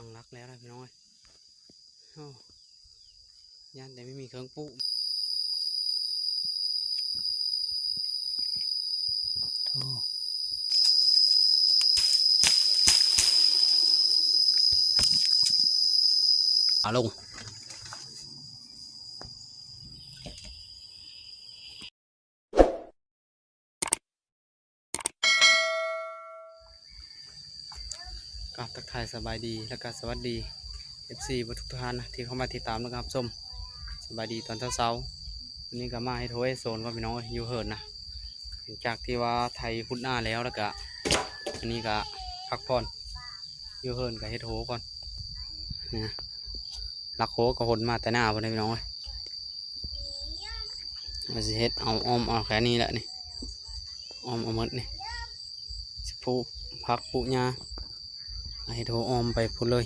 ປັກຫຼັກແລ້ວນະພີ່ນ້ອງເອີຍ. ໂອ້ ຢ້ານແຕ່ບໍ່ມີເຄື່ອງປູກ. ໂອ້ ເອົາລົງ. ກາບທັກທາຍສະບາຍດີ ແລ້ວກະສະຫວັດດີ ເອັຟຊີ ເບິດທຸກໆທ່ານນະ ທີ່ເຂົ້າມາຕິດຕາມ ແລ້ວກະຮັບຊົມ. ສະບາຍດີຕອນເຊົ້າໆ ວັນນີ້ກະມາເຮັດໂຮເຮັດໂຊນກ່ອນພີ່ນ້ອງເອີຍ ຢູ່ເຮືອນນະ. ຫຼັງຈາກທີ່ວ່າໄຖພຸດນາແລ້ວ ແລ້ວກະ ອັນນີ້ກະພັກຜ່ອນ ຢູ່ເຮືອນກະເຮັດໂຮກ່ອນນະ. ຫຼັກໂຮກະຫົນມາແຕ່ໜ້າພຸ້ນເດ້ພີ່ນ້ອງເອີຍ. ວ່າຊິເຮັດເອົາອ້ອມເອົາແຄ່ນີ້ແຫຼະນີ້ ອ້ອມເອົາໝົດນີ້ ຊິປູກຜັກປູກຫຍ້າ ເຮັດໂຮອ້ອມໄປພຸ້ນເລີຍ.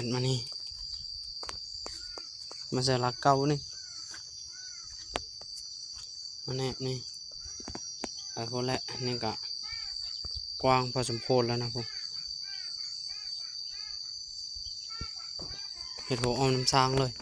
ອັດມານີ້ ມາໃສ່ຫຼັກເກົ່ານີ້ ມາແນບນີ້ ໄປພຸ້ນແຫຼະ. ນີ້ກະກວ້າງພໍສົມຄວນແລ້ວນະ ເຮັດໂຮອ້ອມນຳຊ່າງເລີຍ.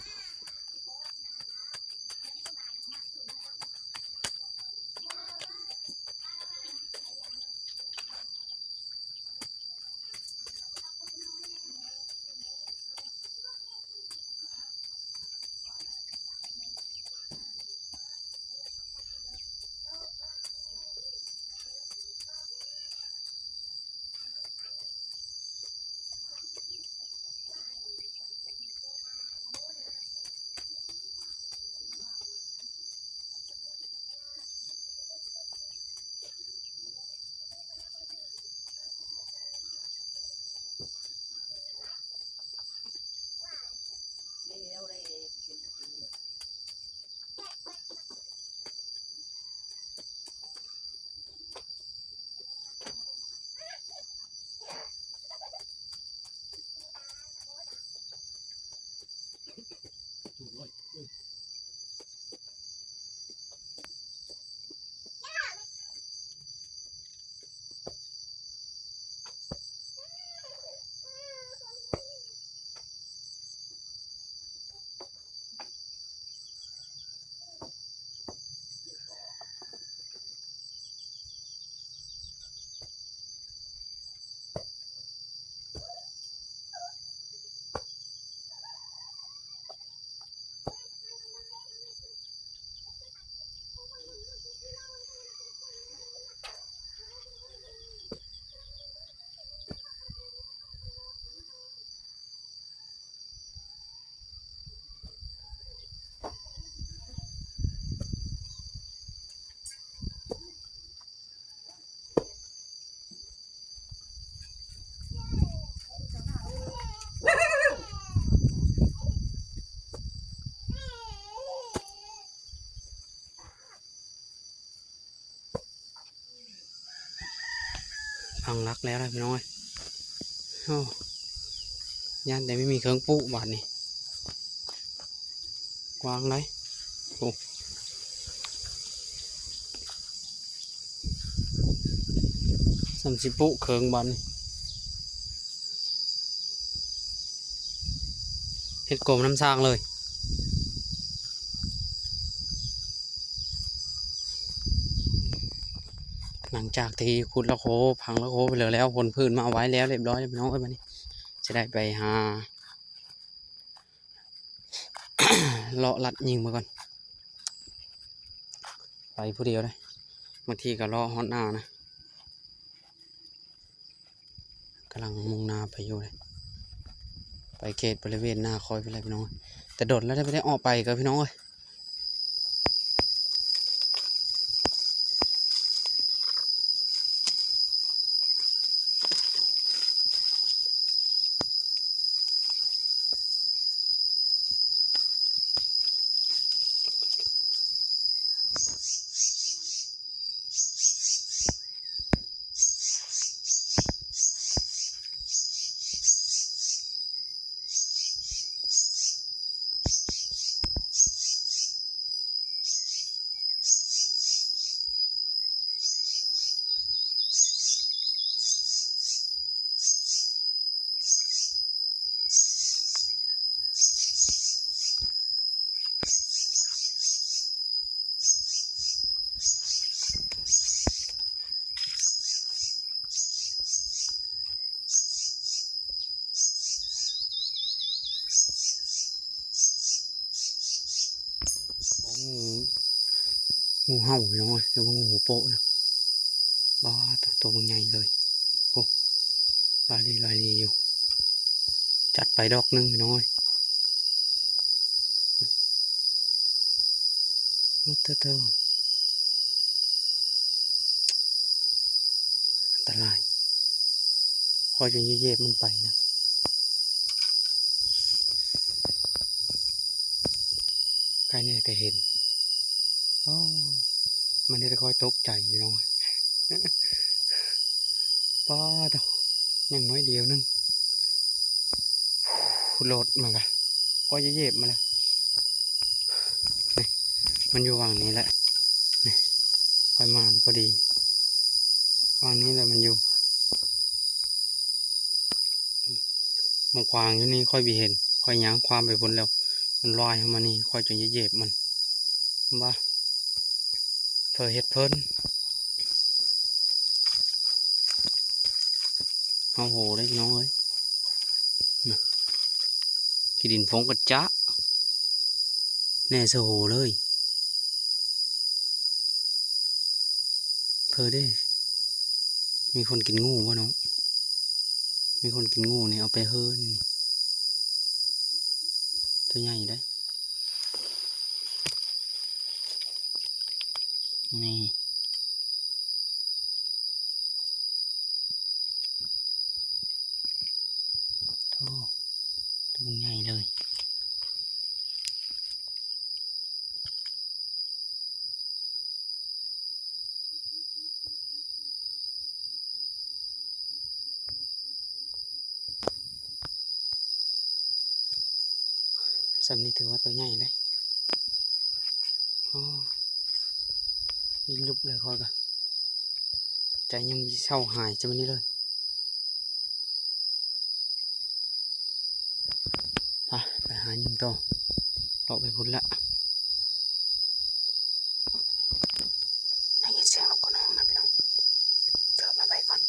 ພັງຫຼັກແລ້ວນະພີ່ນ້ອງເອີຍ. ໂອ້ ຢ້ານແຕ່ບໍ່ມີເຄື່ອງປູກບາດນີ້. ກວ້າງໃດ໋ ໂອ້. ນ້ຳຊິປຸເຄິ່ງບາດນີ້ ເຮັດກົມນ້ຳສ້າງເລີຍ. ຫຼັງຈາກທີ່ຂຸດລະໂຄ ຝັງລະໂຄໄປເລີຍແລ້ວ ຂົນພືນມາໄວ້ແລ້ວ ລຽບຮ້ອຍແລ້ວ ພີ່ນ້ອງເອີຍ. ບາດນີ້ຈະໄດ້ໄປຫາ ເລາະລັດຍິງເບິ່ງກ່ອນ ໄປຜູ້ດຽວເດ້ ບາງທີກໍເລາະຮອດໜ້ານະ. ກຳລັງມຸ່ງໜ້າໄປຢູ່ເດ້ ໄປເຂດບໍລິເວນໜ້າຂ້ອຍພຸ້ນແຫຼະ ພີ່ນ້ອງ. ແຕ່ດົນແລ້ວໄດ້ ບໍ່ໄດ້ອອກໄປກໍ ພີ່ນ້ອງເອີຍ. ໂອ້ ງູເຫົ່າ ພີ່ນ້ອງເອີຍ ຫຼືວ່າງູໂປະນະ. ບາດ ໂຕບັກໃຫຍ່ເລີຍ. ໂອ້ ລອຍລີ້ລອຍລີ້ຢູ່. ຈັດໄປດອກໜຶ່ງ ພີ່ນ້ອງເອີຍ. ໂອ້ ໂຕ ໂຕ ອັນຕະລາຍ. ຂ້ອຍຈຶ່ງຢາກເຫຢີຍບມັນໄປນະ. ໃກ້ແນ່ກໍເຫັນ. ໂອ້ ມັນເຮັດໃຫ້ຂ້ອຍຕົກໃຈ ພີ່ນ້ອງ. ປາດໂທ້ ຍັງໜ້ອຍດຽວໜຶ່ງ ໂລດມັນກະ ຂ້ອຍຢາກເຫຢີຍບມັນລະ. ນີ້ ມັນຢູ່ຫວ່າງນີ້ແຫຼະ ນີ້ ຂ້ອຍມາພໍດີ ຫວ່າງນີ້ແຫຼະມັນຢູ່. ໝາກຂວາງຢູ່ນີ້ຂ້ອຍບໍ່ເຫັນ ຂ້ອຍຍ່າງຄວາມໄປພຸ້ນແລ້ວ ມັນລອຍເຂົ້າມານີ້ ຂ້ອຍຈຶ່ງຢາກເຫຢີຍບມັນ ວ່າ ເຜີເຮັດເພິ່ນ ເຮົາໂຫເດ້ພີ່ນ້ອງເອີຍ. ນະ ຂີ້ດິນຟົງກະຈະ ແນ່ສະໂຫເລີຍ. ເພີເດ້ ມີຄົນກິນງູບໍ່ເນາະ? ມີຄົນກິນງູນີ້ ເອົາໄປເຮີນີ້ ໂຕໃຫຍ່ເດ້. ນີ້ ໂທ້ ໂຕໃຫຍ່ເລີຍ. ສ່ຳນີ້ຖືວ່າໂຕໃຫຍ່ເດ້. ໂອ້ ຍິງຍຸບເລີຍຂ້ອຍກະ ໃຈຍັງບໍ່ເຊົາຫາຍຈຳນີ້ເລີຍ. ໄປ ໄປຫາຍິງຕໍ່ ເລາະໄປພຸ້ນລະ. ໄດ້ຍິນສຽງນົກກົນໃນຫ້ອງນະພີ່ນ້ອງ ເກີບມາໄປກ່ອນ. ໂ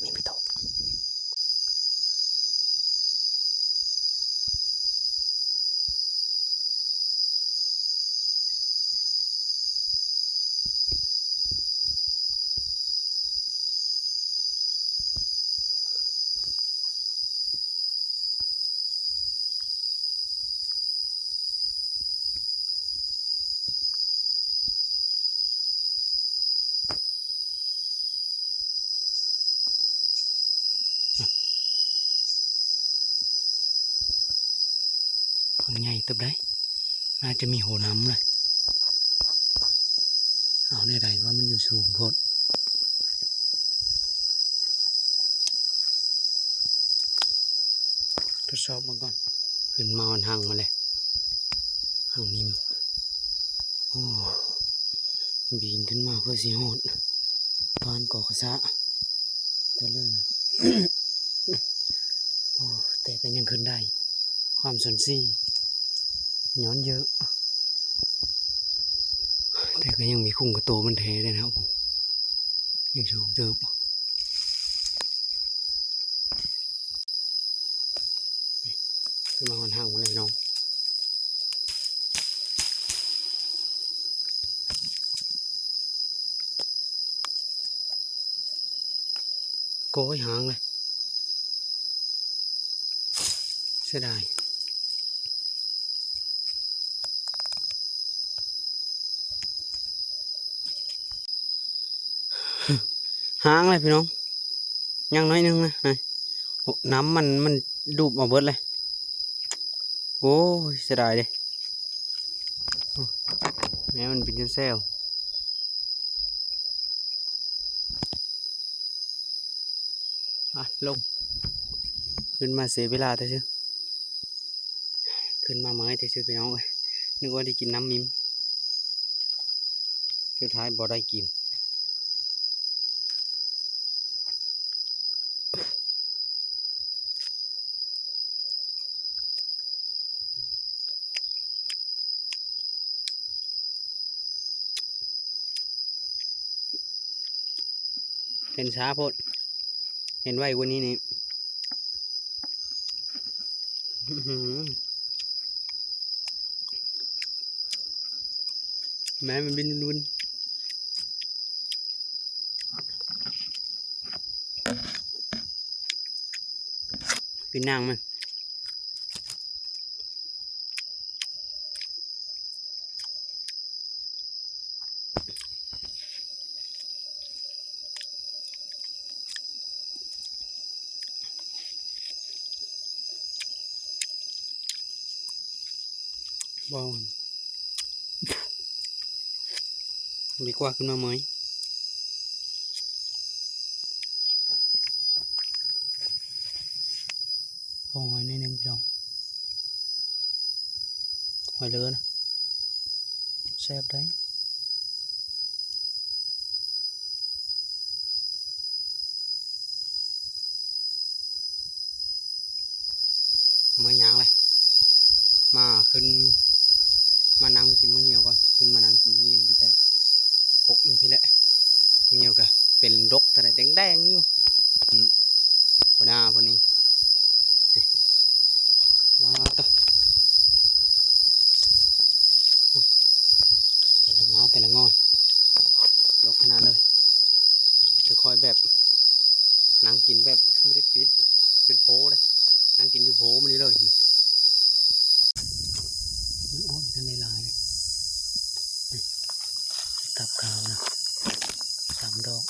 ນີ້ພີ່ນ້ອງ. ใหญ่เติบได้ น่าจะมีหัวนำเลย เอาแนวใดว่ามันอยู่สูงโพด ทดสอบเบิ่งก่อน ขึ้นมาฮอดหั้งมาเลย หั้งนิ่ม โอ้ บินขึ้นมาเพื่อสิฮอดบ้านกอกะซะ ตะเลิง โอ้ แต่ก็ยังขึ้นได้ ความสนสี่ ย้อนเยอะ แต่ก็ยังมีคุ้งกะโตมันแท้เลยนะครับผม ยังสูงเติบ ขึ้นมาฮอดหั้งมาเลยพี่น้อง โกยหางเลย เสียดาย หางเลยพี่น้อง ยังน้อยหนึ่งนะ นี่ โอ้ น้ำมัน มันดูดเอาเบิดเลย โอ้ย เสียดายเด้ โอ้ แม่มันเป็นแซวๆ อ่ะ ลง ขึ้นมาเสียเวลาแต่ซื่อ ขึ้นมาเมื่อยแต่ซื่อพี่น้องเอ้ย นึกว่าได้กินน้ำมิม สุดท้ายบ่ได้กิน เห็นช้าโพด เห็นไวกว่านี้นี่ อื้อหือ แม่มันบินวุ่นๆ กินนางมัน บ่ ดีกว่าขึ้นมาเมื่อย พอหอยหน่อยหนึ่งพี่น้อง หอยเลอนะ แซ่บได้ เมื่อยยางเลย มาขึ้น มานั่งกินมะเหี่ยวก่อน ขึ้นมานั่งกินมะเหี่ยวอยู่แต่กกมันพี้แหละ มะเหี่ยวก็เป็นดกเท่าใด แดงๆ อยู่ อืม หัวหน้าพวกนี้ นี่ ว้าว โอ้ย แต่ละงาแต่ละง่อย ดกขนาดเลย จะคอยแบบ นั่งกินแบบไม่ได้ปิด เป็นโพเลย นั่งกินอยู่โพมันนี่เลย มันอ้อมทันได้หลายเลย นี่ ตับขาวนะ สามดอก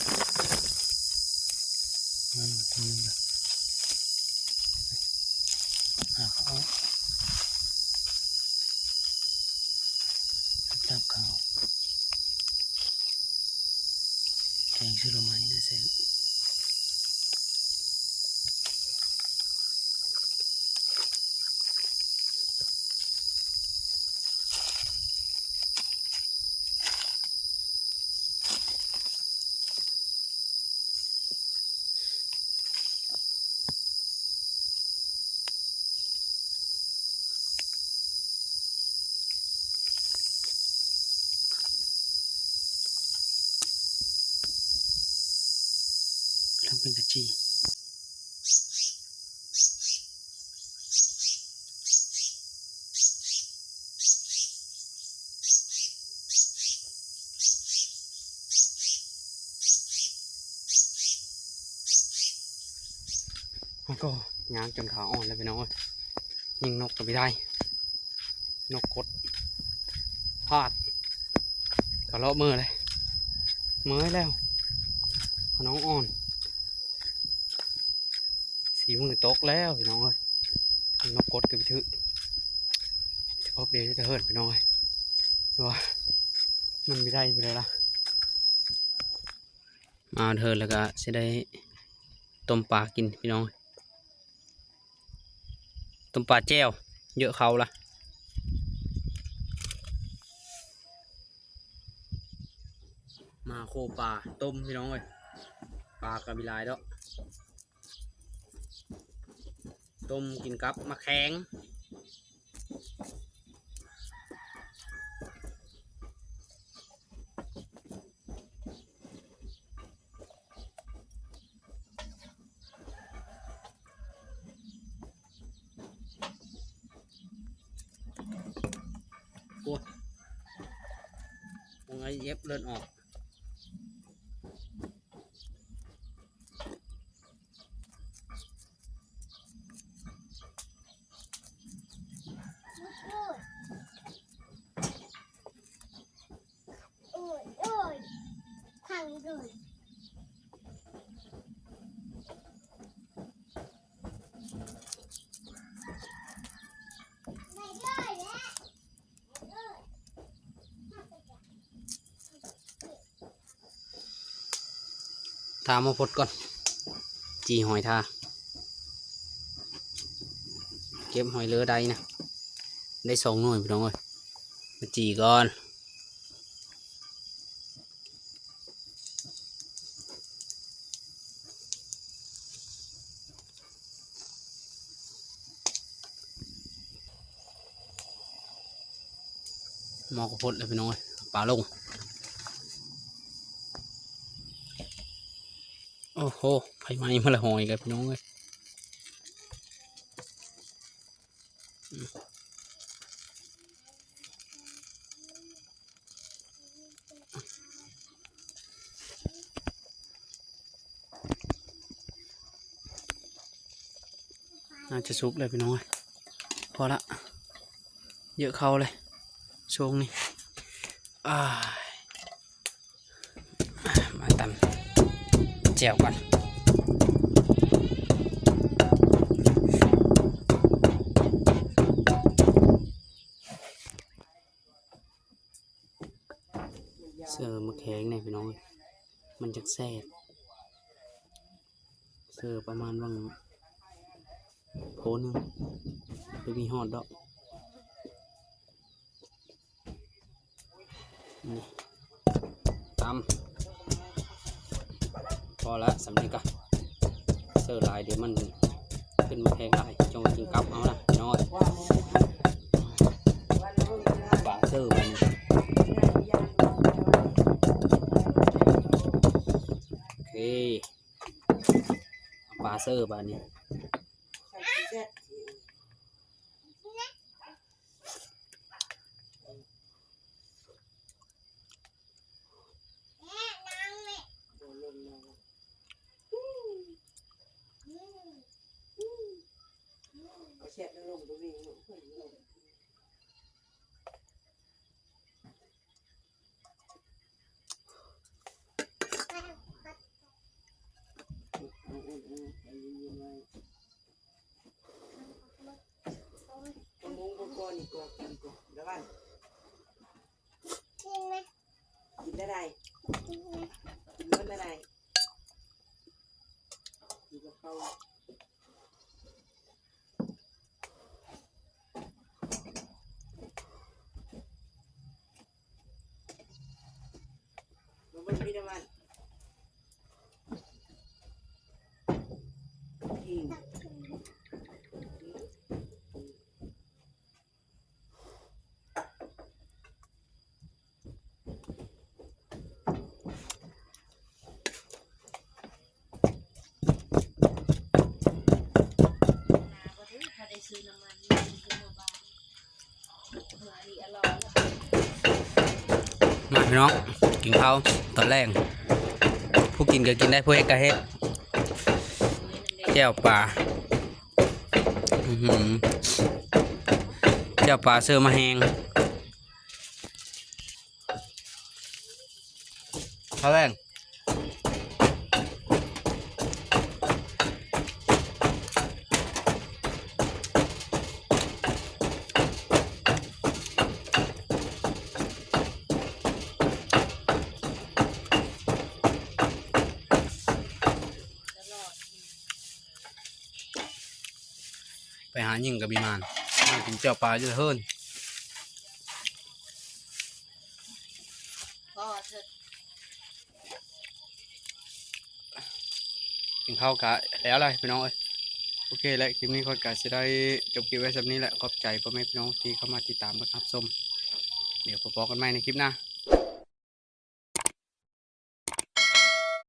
เอามาตรงนี้ก่อน หาเอา ตับขาว แกงใส่หน่อไม้น่าแซ่บ เ ທຳເປັນກະຈີ່. ມັນກໍຍ່າງຈົນຂາອ່ອນແລ້ວພີ່ນ້ອງເອີຍ. ຍິງນົກກໍບໍ່ໄດ້ ນົກກົດພາດ ກໍເລາະເມື່ອຍເລີຍ ເມື່ອຍແລ້ວ ຂະນ້ອງອ່ອນ. ສີມືຕົກແລ້ວພີ່ນ້ອງເອີຍ ນົກກົດກໍບໍ່ຖືກ ຈະພົບເດຈະເຫີນພີ່ນ້ອງເອີຍ ແຕ່ວ່າມັນບໍ່ໄດ້ຢູ່ແລ້ວລະ. ມາເທີແລ້ວກໍຊິໄດ້ຕົ້ມປາກິນພີ່ນ້ອງເອີຍ ຕົ້ມປາແຈ່ວ ເຢີະເຂົ້າລະ. ມາໂຄປາຕົ້ມພີ່ນ້ອງເອີຍ ປາກໍມີຫຼາຍດອກ ຕົ້ມກິນກັບໝາກແຂງ. ໂອ້ຍ ວ່າໄງເຢັບເລືອດອອກ. ຖາມມາພົດກ່ອນ ຈີ່ຫອຍທາ ເກັບຫອຍເຫຼືອໄດ້ນະ ໄດ້ສອງໜ່ວຍພີ່ນ້ອງເອີຍ ມາຈີ່ກ່ອນ. ໝໍ້ກໍພົດແລ້ວພີ່ນ້ອງເອີຍ ປາລົງ. ໂອ້ໂຫ ໄຟໄໝ້ມາລະຫອຍກັນພີ່ນ້ອງເອີຍ. ໜ້າຈະສຸກແລ້ວພີ່ນ້ອງເອີຍ ພໍລະ ເຢີະເຂົ້າເລີຍຊ່ວງນີ້ ອາຍ. ມາຕຳແຈ່ວກ່ອນ ເສີມໝາກແຂງແດ່ພີ່ນ້ອງ ມັນຈັກແຊບ. ເສີປະມານຫວ່າງໂພໜຶ່ງ ບໍ່ມີຮອດດອກ. ນີ້ ຕຳ ພໍລະ ສ່ຳນີ້ກະ ເສີຫຼາຍ ດຽວມັນຂຶ້ນໝາກແຂງຫຼາຍ ຈັ່ງວ່າກິນກັບເອົານະ ນ້ອຍ ປາເສີບາດນີ້. ໂອເຄ ປາເສີບາດນີ້. ອືມ ເອົາເອົາເອົາໃຫ້ເຢັນໆໄວ້. ນ້ອງ ກິນເຂົ້າຕອນແລງ ຜູ້ກິນກໍກິນໄດ້ ຜູ້ເຮັດກໍເຮັດ ແຈ່ວປາ ອືຫື ແຈ່ວປາເສີມມາແຮງ ເຂົ້າແລງ. ໄປຫາຍິງກັບອີ່ໝານ ມາກິນແຈ່ວປາຢູ່ເທິນ. ກິນເຂົ້າກະແລ້ວລະພີ່ນ້ອງເອີຍ. ໂອເຄແຫຼະ ຄລິບນີ້ຂ້ອຍກະຊິໄດ້ຈົບຄລິບໄວ້ສ່ຳນີ້ແຫຼະ. ຂອບໃຈພໍ່ແມ່ພີ່ນ້ອງທີ່ເຂົ້າມາຕິດຕາມຮັບຊົມ. ດຽວພໍ້ກັນໃໝ່ໃນຄລິບໜ້າ.